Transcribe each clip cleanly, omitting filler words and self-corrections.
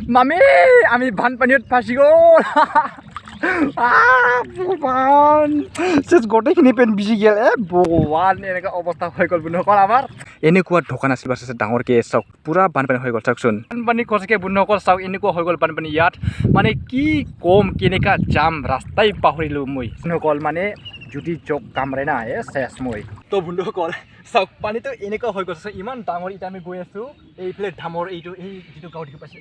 মামী, আমি বানপানীত ফাঁচি গ'ল। ভগৱান, চেচ, গোটেইখিনি পেণ্ট ভিজি গ'ল। এ ভগৱান, এনেকুৱা অৱস্থা হৈ গ'ল বন্ধুসকল আমাৰ। এনেকুৱা দোকান আছিল বাছ আছে ডাঙৰকৈ, চাওক পূৰা বানপানী হৈ গ'ল। চাওকচোন বানপানী সঁচাকৈ বন্ধুসকল, চাওক এনেকুৱা হৈ গ'ল বানপানী ইয়াত। মানে কি ক'ম, কেনেকুৱা যাম, ৰাস্তাই পাহৰিলোঁ মই বন্ধুসকল। মানে যদি জোক কামৰে না, এ চেচ মই। তো বন্ধুসকল চাওক, পানীটো এনেকুৱা হৈ গৈছে ইমান ডাঙৰ। এতিয়া আমি গৈ আছোঁ এইফালে ধামৰ, এইটো এই যিটো গাঁও দেখি পাইছে,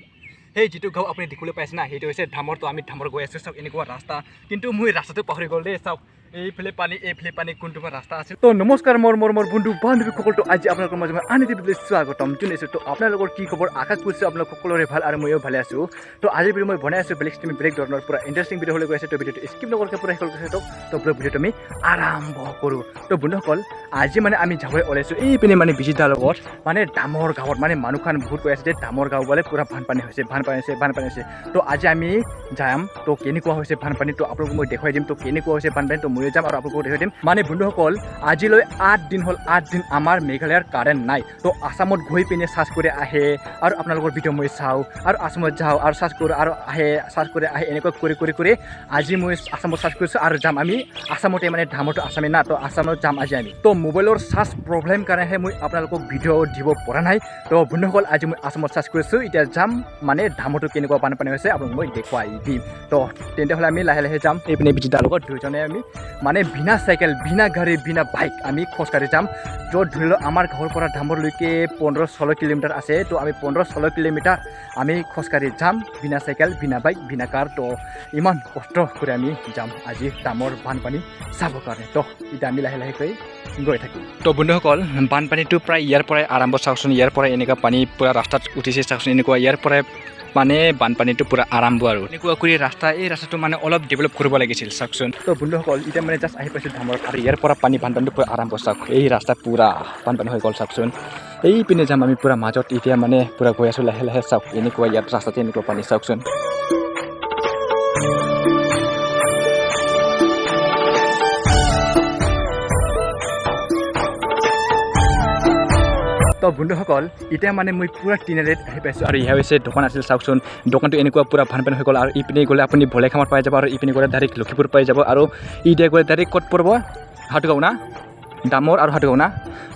সেই যিটো গাঁও আপুনি দেখিবলৈ পাইছে না, সেইটো হৈছে ধামৰ। তো আমি ধামৰ গৈ আছোঁ। চাওক এনেকুৱা ৰাস্তা, কিন্তু মই ৰাস্তাটো পাহৰি গ'ল দেই। চাওক এইফালে পানী, এইফালে পানী, কোনটো ৰাস্তা আছিল। তো নমস্কাৰ মোৰ মোৰ বন্ধু বান্ধৱীসকল, তো আজি আপোনালোকৰ মাজত মই আনি দিবলৈ স্বাগতম জনাইছোঁ। তো আপোনালোকৰ কি খবৰ? আশা কৰিছোঁ আপোনালোক সকলোৰে ভাল আৰু ময়ো ভালে আছোঁ। তো আজিৰ ভিডিঅ' মই বনাই আছোঁ বেলেগ ষ্ট্ৰীম, বেলেগ ধৰণৰ পূৰা ইণ্টাৰেষ্টিং ভিডিঅ' হ'বলৈ গৈ আছে। তো ভিডিঅ'টো স্কিপ নকৰাকৈ পূৰা শেষ কৰিছে। তো ভিডিঅ'টো আমি আৰম্ভ কৰোঁ। তো বন্ধুসকল, আজি মানে আমি যাবলৈ ওলাইছোঁ এইপিনে মানে বিজিতাৰ লগত, মানে ডামৰ গাঁৱত। মানে মানুহখন বহুত কৈ আছে যে ডামৰ গাঁও বোলে পূৰা বানপানী হৈছে, বানপানী হৈছে, বানপানী হৈছে। তো আজি আমি যাম। তো কেনেকুৱা হৈছে বানপানী, তো আপোনালোকক মই দেখুৱাই দিম। তো কেনেকুৱা হৈছে বানপানী, তো ময়ো যাম আৰু আপোনালোকক দেখুৱাই দিম। মানে বন্ধুসকল, আজিলৈ 8 দিন হ'ল, 8 দিন আমাৰ মেঘালয়ৰ কাৰেণ্ট নাই। তো আছামত গৈ পিনে চাৰ্জ কৰি আহে আৰু আপোনালোকৰ ভিডিঅ' মই চাওঁ আৰু আছামত যাওঁ আৰু চাৰ্জ কৰোঁ আৰু আহে, চাৰ্জ কৰি আহে। এনেকুৱা কৰি কৰি কৰি আজি মই আছামত চাৰ্জ কৰিছোঁ আৰু যাম আমি আছামতে, মানে ধামৰটো আছামে না, তো আছামত যাম আজি আমি। তো মোবাইলৰ চাৰ্জ প্ৰব্লেম কাৰণেহে মই আপোনালোকক ভিডিঅ' দিব পৰা নাই। তো বন্ধুসকল, আজি মই আছামত চাৰ্জ কৰিছোঁ, এতিয়া যাম, মানে ধামৰটো কেনেকুৱা বানপানী হৈছে আপোনালোক মই দেখুৱাই দিম। তো তেন্তে হ'লে আমি লাহে লাহে যাম এইপিনে বিজিতাৰ লগত দুজনে। আমি মানে বিনা চাইকেল, বিনা গাড়ী, বিনা বাইক আমি খোজকাঢ়ি যাম। য'ত ধৰি লওক আমাৰ ঘৰৰ পৰা ধামৰলৈকে 15-16 কিলোমিটাৰ আছে। তো আমি 15-16 কিলোমিটাৰ আমি খোজকাঢ়ি যাম, বিনা চাইকেল, বিনা বাইক, বিনা কাৰ। তো ইমান কষ্ট কৰি আমি যাম আজি ধামৰ বানপানী চাবৰ কাৰণে। তো এতিয়া আমি লাহে লাহেকৈ গৈ থাকিম। তো বন্ধুসকল, বানপানীটো প্ৰায় ইয়াৰ পৰাই আৰম্ভ। চাওকচোন, ইয়াৰ পৰাই এনেকুৱা পানী পূৰা ৰাস্তাত উঠিছে। চাওকচোন এনেকুৱা ইয়াৰ পৰাই মানে বানপানীটো পূৰা আৰম্ভ আৰু এনেকুৱা কৰি ৰাস্তা, এই ৰাস্তাটো মানে অলপ ডেভেলপ কৰিব লাগিছিল। চাওকচোন। তো বন্ধুসকল, এতিয়া মানে জাষ্ট আহি পাইছোঁ ধামৰত আৰু ইয়াৰ পৰা পানী বানপানীটো পূৰা আৰম্ভ। চাওক, এই ৰাস্তাত পূৰা বানপানী হৈ গ'ল। চাওকচোন, এইপিনে যাম আমি পূৰা মাজত। এতিয়া মানে পূৰা গৈ আছোঁ লাহে লাহে। চাওক এনেকুৱা ইয়াত ৰাস্তাতে এনেকুৱা পানী। চাওকচোন। তো বন্ধুসকল, এতিয়া মানে মই পূৰা তিনিআলিত আহি পাইছোঁ আৰু ইয়া হৈছে দোকান আছিল। চাওকচোন, দোকানটো এনেকুৱা পূৰা বানপানী হৈ গ'ল। আৰু ইপিনে গ'লে আপুনি বলেখামত পাই যাব আৰু ইপিনে গ'লে ডাইৰেক্ট লখিমপুৰ পাই যাব আৰু এতিয়া গ'লে ডাইৰেক্ট ক'ত পৰিব? হাটগাঁও না দামৰ আৰু হাটগাঁও না।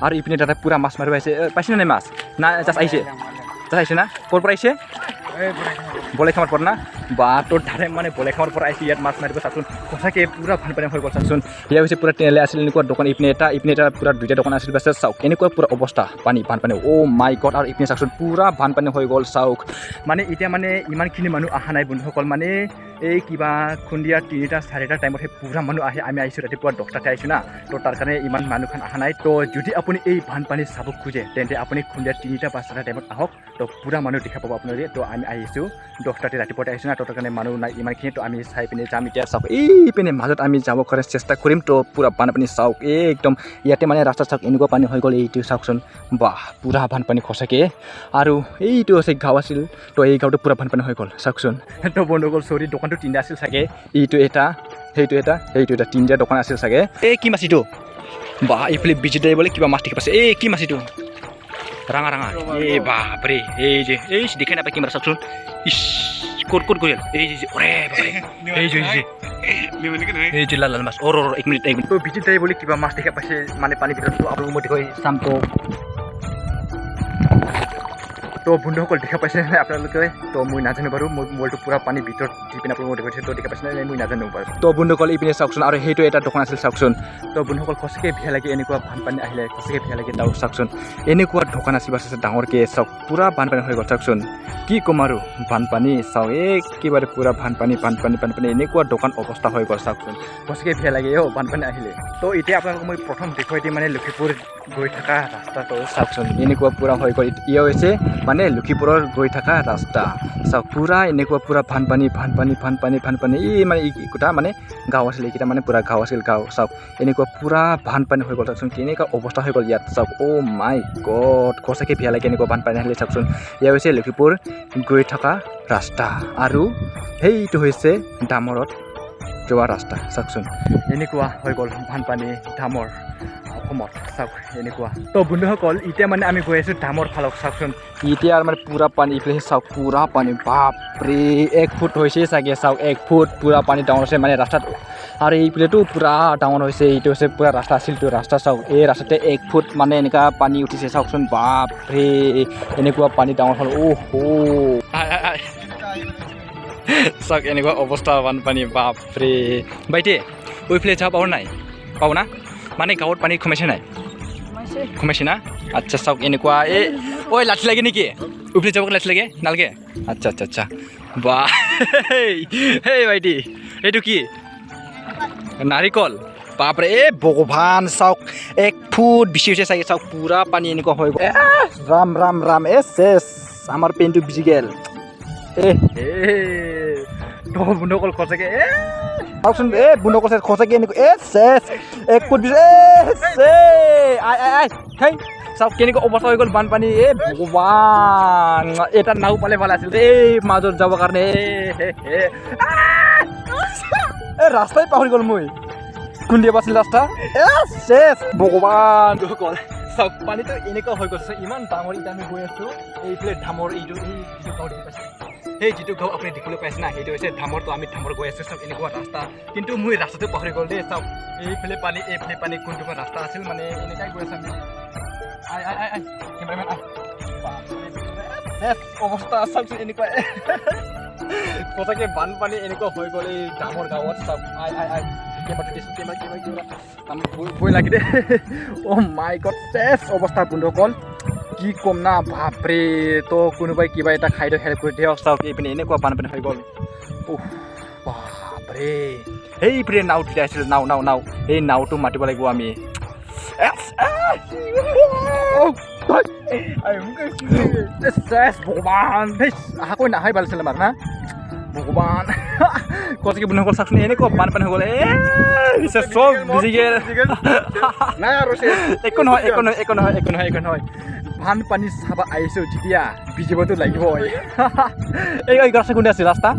আৰু ইপিনে দাদা পূৰা মাছ মাৰিব আহিছে। পাইছে নাই মাছ না? জাষ্ট আহিছে, জাষ্ট আহিছে না? ক'ৰ পৰা আহিছে? বলেখামৰ পৰা না? বা, তোৰ ডাইৰেক্ট মানে বলেখামৰ পৰা আহিছে ইয়াত মাছ মাৰিব। চাওকচোন, সঁচাকৈ পূৰা বানপানী হৈ গ'ল। চাওকচোন, এয়া হৈছে পূৰা তিনিআলি আছিল। এনেকুৱা দোকান ইপিনে এটা, ইপিনে এটা, পূৰা দুইটা দোকান আছিল। বাছ, চাওক এনেকুৱা পূৰা অৱস্থা, পানী, বানপানী। অ' মাই গড! আৰু ইপিনে চাওকচোন, পূৰা বানপানী হৈ গ'ল। চাওক, মানে এতিয়া মানে ইমানখিনি মানুহ অহা নাই বন্ধুসকল। মানে এই কিবা সন্ধিয়া 3টা 4টা টাইমতহে পূৰা মানুহ আহে। আমি আহিছোঁ ৰাতিপুৱা 10টাতে আহিছোঁ না, তো তাৰ কাৰণে ইমান মানুহখন অহা নাই। তো যদি আপুনি এই বানপানী চাব খোজে, তেন্তে আপুনি সন্ধিয়া 3টা বা 4টা টাইমত আহক, তো পূৰা মানুহ দেখা পাব আপোনালোকে। তো আমি আহিছোঁ 10টাতে, ৰাতিপুৱাতে আহিছোঁ না, তো তাৰ কাৰণে মানুহ নাই ইমানখিনি। তো আমি চাই পিনে যাম এতিয়া। চাওক, এইপিনে মাজত আমি যাব কাৰণে চেষ্টা কৰিম। তো পূৰা বানপানী চাওক একদম ইয়াতে, মানে ৰাস্তাত চাওক এনেকুৱা পানী হৈ গ'ল। এইটো চাওকচোন, বাহ, পূৰা বানপানী সঁচাকৈ। আৰু এইটো হৈছে গাঁও আছিল, তো এই গাঁৱটো পূৰা বানপানী হৈ গ'ল। চাওকচোন। তো বন্ধুসকল, চৰি, দোকানটো তিনিটা আছিল চাগে। এইটো এটা, সেইটো এটা, সেইটো এটা, তিনিটা দোকান আছিল চাগে। এই কি মাছ এইটো? বাহ, এইফালে বিজি বোলে কিবা মাছ দেখি পাইছে। এই কি মাছ এইটো? ৰাঙা ৰাঙা। এই বাপৰে, এই যে এই দেখাই নাপায় কি মাছ। চাওকচোন। ইছ, ক'ত ক'ত গ'ল? এই যে, অৰে বাপৰে, এই যে, এই যে, এই যে লাল লাল মাছ। অ ৰ, এক মিনিট, এক মিনিট। তো বিজিত দাই বুলি কিবা মাছ দেখা পাইছে মানে পানীৰ ভিতৰত। তো আপোনালোক মই দেখুৱাই চাম। তো বন্ধুসকল, দেখা পাইছে নাই আপোনালোকে? তো মই নাজানো বাৰু। মই মোবাইলটো পূৰা পানীৰ ভিতৰত দি পিনে আপোনালোকক দেখুৱাইছে। তো দেখা পাইছে নাই মই নাজানো বাৰু। তো বন্ধুসকল, এইপিনে চাওকচোন আৰু সেইটো এটা দোকান আছিল। চাওকচোন। তো বন্ধুসকল, সঁচাকৈ বেয়া লাগে এনেকুৱা বানপানী আহিলে, সঁচাকৈ বেয়া লাগে। তাও চাওকচোন, এনেকুৱা দোকান আছিল বাছ ডাঙৰকৈ। চাওক পূৰা বানপানী হৈ গ'ল। চাওকচোন, কি ক'ম আৰু, বানপানী চাওক একেবাৰে পূৰা বানপানী, বানপানী, বানপানী। এনেকুৱা দোকান অৱস্থা হৈ গ'ল। চাওকচোন, সঁচাকৈ বেয়া লাগে অ' বানপানী আহিলে। তো এতিয়া আপোনালোকক মই প্ৰথম দেখুৱাই দিম মানে লখিমপুৰ গৈ থকা ৰাস্তাটো। চাওকচোন, এনেকুৱা পূৰা হৈ গ'ল। ইয়া হৈছে মানে লখিমপুৰৰ গৈ থকা ৰাস্তা। চাওক, পূৰা এনেকুৱা পূৰা বানপানী, বানপানী, বানপানী, বানপানী। এই মানে এইকেইটা মানে গাঁও আছিল, এইকেইটা মানে পূৰা গাঁও আছিল, গাঁও। চাওক এনেকুৱা পূৰা বানপানী হৈ গ'ল। চাওকচোন কেনেকুৱা অৱস্থা হৈ গ'ল ইয়াত। চাওক, অ' মাই গড, সঁচাকৈ বেয়া লাগে এনেকুৱা বানপানী আহিলে। চাওকচোন, এয়া হৈছে লখিমপুৰ গৈ থকা ৰাস্তা আৰু সেইটো হৈছে দামৰত যোৱা ৰাস্তা। চাওকচোন, এনেকুৱা হৈ গ'ল বানপানী ধামৰ। অসমত চাওক এনেকুৱা। তো বন্ধুসকল, এতিয়া মানে আমি গৈ আছোঁ ধামৰ ফালক। চাওকচোন, এতিয়া আৰু মানে পূৰা পানী। ইফালে চাওক, পূৰা পানী, বাপৰে, 1 ফুট হৈছে চাগে। চাওক, 1 ফুট পূৰা পানী ডাঙৰ হৈছে মানে ৰাস্তাত। আৰু এইফালেতো পূৰা ডাঙৰ হৈছে। এইটো হৈছে পূৰা ৰাস্তা আছিলতো ৰাস্তা। চাওক, এই ৰাস্তাতে 1 ফুট মানে এনেকুৱা পানী উঠিছে। চাওকচোন, বাপৰে, এনেকুৱা পানী ডাঙৰ হ'ল। অ' হ', চাওক এনেকুৱা অৱস্থা বানপানী, বাপৰে। ভাইটি, ওইফালে যাব পাব নাই? পাব না? মানে গাঁৱত পানী সোমাইছে নাই? সোমাইছে না? আচ্ছা, চাওক এনেকুৱা। এই ঐ, লাঠি লাগে নেকি? ওইফালে যাব লাঠি লাগে? নালাগে। আচ্ছা, বা হেই ভাইটি, এইটো কি? নাৰিকল, বাপৰে, এই ভগৱান। চাওক, 1 ফুট বেছি হৈছে চাগে। চাওক, পূৰা পানী এনেকুৱা হৈ গ'ল। ৰাম ৰাম ৰাম, এ চেচ, আমাৰ পেনটো ভিজি গ'ল। এ হে, তো বন্ধুসকল, সঁচাকে এ চাওকচোন। এ বন্ধুসকল, সঁচাকে এনেকুৱা। এ চেচ, 1 ফুট বেছি। এ চে আই আই আই হেই, চাওক কেনেকুৱা অৱস্থা হৈ গ'ল বানপানী। এ ভগৱান, এটা নাও পালে ভাল আছিল এই মাজত যাবৰ কাৰণে। এ হে হে, এ ৰাস্তাই পাহৰি গ'ল মই, কোন দিয়া আছিল ৰাস্তা। এ চেচ, ভগৱান। সকল চাওক, পানীটো এনেকুৱা হৈ গৈছে, ইমান ডাঙৰ। এতিয়া আমি গৈ আছোঁ এইফালে ধামৰ। এইটো এই যিটো গাঁও দেখি পাইছে, সেই যিটো গাঁও আপুনি দেখিবলৈ পাইছে না, সেইটো হৈছে ধামৰটো। আমি ধামৰ গৈ আছোঁ। চাওক এনেকুৱা ৰাস্তা, কিন্তু মই ৰাস্তাটো পাহৰি গ'ল দেই। চাওক, এইফালে পানী, এইফালে পানী, কোনটো ৰাস্তা আছিল মানে এনেকাই গৈ আছোঁ আমি। আই আই আই আই, কেমেৰামেন আই। চেচ অৱস্থা, চাওকচোন এনেকুৱা। সঁচাকৈ বানপানী এনেকুৱা হৈ গ'ল এই ডাঙৰ গাঁৱত। চাওক, আই আই আই, কেমেৰাটো দিছোঁ, কেমেৰা কেমেৰা কেমেৰা। আমাৰ ভয় ভয় লাগে দেই। অ' মাই গড, চেচ অৱস্থা বন্ধুসকল, কি ক'ম না, বাপৰে। তো কোনোবাই কিবা এটা খাদ্য হেল্প কৰি দিয়ক। চাওক, এইপিনে এনেকুৱা বানপানী হৈ গ'ল। উফ বাপৰে, সেইপিনে নাও তেতিয়া আছিল, নাও নাও নাও। এই নাওটো মাতিব লাগিব আমি। এছ, চেচ ভগৱান, ধেই আশা কৰি নাহাই ভাল আছিলে আমাৰ না। ভগৱান, সঁচাকৈ বন্ধুসকল, চাওকচোন, এনেকুৱা বানপানী হৈ গ'ল। এ চব ভিজি গ'ল। নাই আৰু। একো নহয়, একো নহয়, একো নহয়, একো নহয়, একো নহয়। বানপানী চাব আহিছোঁ যেতিয়া ভিজিবতো লাগিবই। এই ৰাস্তা কোনটো আছিল ৰাস্তা?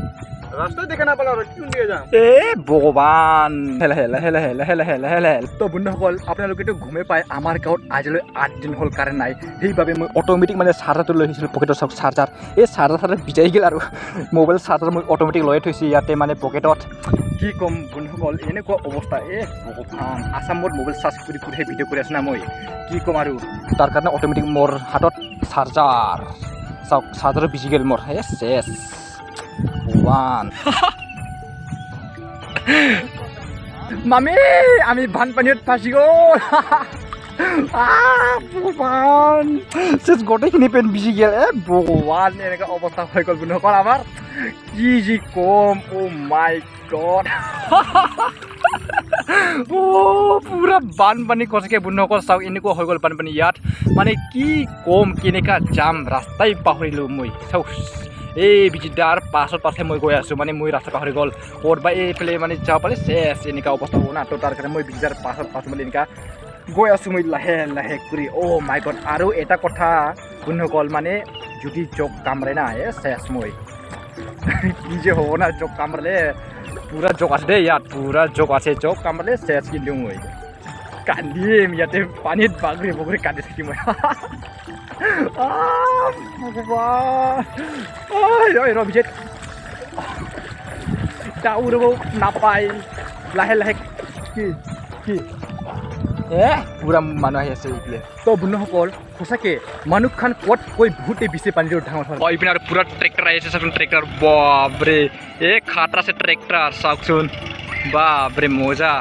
ৰাস্তা দেখা নাপালা আৰু কোন দিয়ে যাম? এ ভগৱান, লাহে লাহে লাহে লাহে লাহে লাহে লাহে। তো বন্ধুসকল, আপোনালোকেতো গমেই পায়, আমাৰ গাঁৱত আজিলৈ 8 দিন হ'ল কাৰেণ্ট নাই। সেইবাবে মই অট'মেটিক মানে চাৰ্জাৰটো লৈ আহিছিলোঁ পকেটত। চাওক চাৰ্জাৰ, এই চাৰ্জাৰ চাৰ্জাৰ ভিজাই গ'ল আৰু মোবাইল চাৰ্জাৰ মই অট'মেটিক লৈ থৈছোঁ ইয়াতে মানে পকেটত। কি ক'ম বন্ধুসকল, এনেকুৱা অৱস্থা। এ ভগৱান, আছামত মোবাইল চাৰ্জ কৰি কৰিহে ভিডিঅ' কৰি আছোঁ না মই, কি ক'ম আৰু। তাৰ কাৰণে অট'মেটিক মোৰ হাতত চাৰ্জাৰ। চাওক, চাৰ্জাৰো ভিজি গ'ল মোৰ। হে চেচ ভগৱান। মামী, আমি বানপানীত ফাঁচি গ'ল। ভগৱান, চেচ, গোটেইখিনি পেণ্ট ভিজি গ'ল। এ ভগৱান, এনেকুৱা অৱস্থা হৈ গ'ল বন্ধুসকল আমাৰ, কি যি ক'ম। অ' মাই গড, অ' পূৰা বানপানী। সঁচাকৈ বন্ধুসকল, চাওক, এনেকুৱা হৈ গ'ল বানপানী ইয়াত। মানে কি ক'ম, কেনেকুৱা যাম, ৰাস্তাই পাহৰিলোঁ মই। চাওক, এই বিজিদাৰ পাছত পাছে মই গৈ আছোঁ। মানে মই ৰাস্তা পাহৰি গ'ল, ক'ত বা এইফালে মানে যাব পালে চেচ এনেকুৱা অৱস্থা হ'ব না। তো তাৰ কাৰণে মই বিজিদাৰ পাছত পাছত মানে এনেকুৱা গৈ আছোঁ মই লাহে লাহে কৰি। অ' মাই গড, আৰু এটা কথা বন্ধুসকল, মানে যদি জোক কামৰে না, এ চেচ মই, কি যে হ'ব না। জোক কামৰিলে, পূৰা জোক আছে দেই ইয়াত, পূৰা জোক আছে। জোক কামৰিলে চেচ, কিন্তু মই কান্দিম ইয়াতে, পানীত বাগৰি বাগৰি কান্দি থাকিম মই। ভগৱান, ঐ ৰ বিজয়, দাউৰিব নাপায় লাহে লাহে। কি কি এ পূৰা মানুহ আহি আছে এইফালে। তো বন্ধুসকল, সঁচাকে মানুহখান ক'ত কৈ বহুতেই বেছি পানীটো ডাঙৰ হ'ল। এইপিনে আৰু পূৰা ট্ৰেক্টৰ আহি আছে। চাওকচোন ট্ৰেক্টৰ, বাপৰে, এই খাতৰা আছে ট্ৰেক্টৰ। চাওকচোন, বাপৰে, মজা।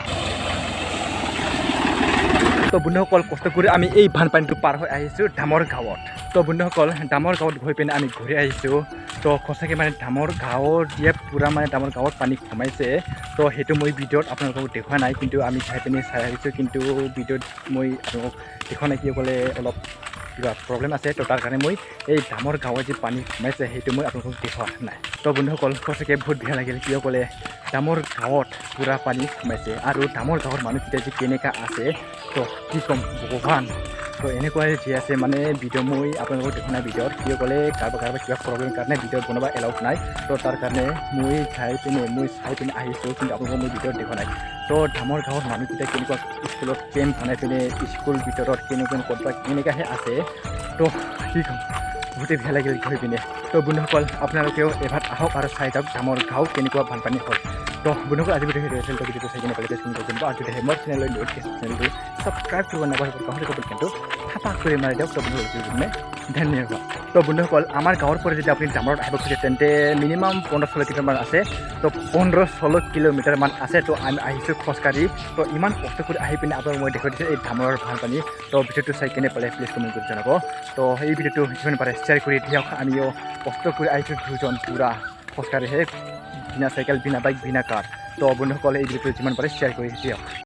তো বন্ধুসকল, কষ্ট কৰি আমি এই বানপানীটো পাৰ হৈ আহিছোঁ ধামৰ গাঁৱত। তো বন্ধুসকল, ধামৰ গাঁৱত গৈ পিনে আমি ঘূৰি আহিছোঁ। তো সঁচাকৈ মানে ধামৰ গাঁৱত দিয়ে পূৰা মানে ধামৰ গাঁৱত পানী সোমাইছে। তো সেইটো মই ভিডিঅ'ত আপোনালোকক দেখুওৱা নাই, কিন্তু আমি চাই পিনে চাই আহিছোঁ। কিন্তু ভিডিঅ'ত মই আপোনালোকক দেখুওৱা নাই, কিয় ক'লে অলপ কিবা প্ৰব্লেম আছে। তো তাৰ কাৰণে মই এই ধামৰ গাঁৱত যি পানী সোমাইছে, সেইটো মই আপোনালোকক দেখুওৱা নাই। তো বন্ধুসকল, সঁচাকৈ বহুত বেয়া লাগিল, কিয় ক'লে ধামৰ গাঁৱত পূৰা পানী সোমাইছে আৰু ধামৰ গাঁৱৰ মানুহকেইটা যে কেনেকুৱা আছে, তো কি ক'ম ভগৱান। তো এনেকুৱাই যি আছে মানে ভিডিঅ' মই আপোনালোকক দেখুওৱা নাই ভিডিঅ'ত, কিয় ক'লে কাৰোবাৰ কাৰোবাৰ কিবা প্ৰব্লেম কাৰণে ভিডিঅ' বনাব এলাউড নাই। তো তাৰ কাৰণে মই চাই পিনে আহিছোঁ, কিন্তু আপোনালোকক মই ভিডিঅ'ত দেখুওৱা নাই। তো ধামৰ গাঁৱৰ মানুহকেইটা কেনেকুৱা স্কুলত কেম্প বনাই পিনে, স্কুল ভিতৰত কেনেকুৱা ক'ৰবাত কেনেকুৱাহে আছে। তো কি ক'ম, বহুতেই বেয়া লাগিল গৈ পিনে। তো বন্ধুসকল, আপোনালোকেও এবাৰ আহক আৰু চাই যাওক ধামৰ গাঁও কেনেকুৱা বানপানী হ'ল। তো বন্ধুসকল, আজি ভিডিঅ' সেইটো আছিল। তো ভিডিঅ'টো চাই কিনে পালে জনাব আৰু যদিহে মোৰ চেনেললৈ নতুন, চেনেলটো ছাবস্ক্ৰাইব কৰিব নাপাহৰিব। কাষতে কিন্তু থাপাক কৰি মাৰি দিয়ক। তো বন্ধুসকল, ধন্যবাদ। তো বন্ধুসকল, আমাৰ গাঁৱৰ পৰা যদি আপুনি ধামৰত আহিব খোজে, তেন্তে মিনিমাম 15-16 কিলোমিটাৰমান আছে। তো 15-16 কিলোমিটাৰমান আছে। তো আমি আহিছোঁ খোজকাঢ়ি। তো ইমান কষ্ট কৰি আহি পিনে আপোনাক মই দেখুৱাই দিছোঁ এই ধামৰৰ বানপানী। তো ভিডিঅ'টো চাই কেনে পালে প্লিজ কমেণ্ট কৰি জনাব। তো এই ভিডিঅ'টো যিমান পাৰে শ্বেয়াৰ কৰি দিয়ক। আমিও কষ্ট কৰি আহিছোঁ দুজন পূৰা খোজকাঢ়িহে, বিনা চাইকেল, বিনা বাইক, বিনা কাৰ। তো বন্ধুসকলে, এই ভিডিঅ'টো যিমান পাৰে শ্বেয়াৰ কৰি দিয়ক।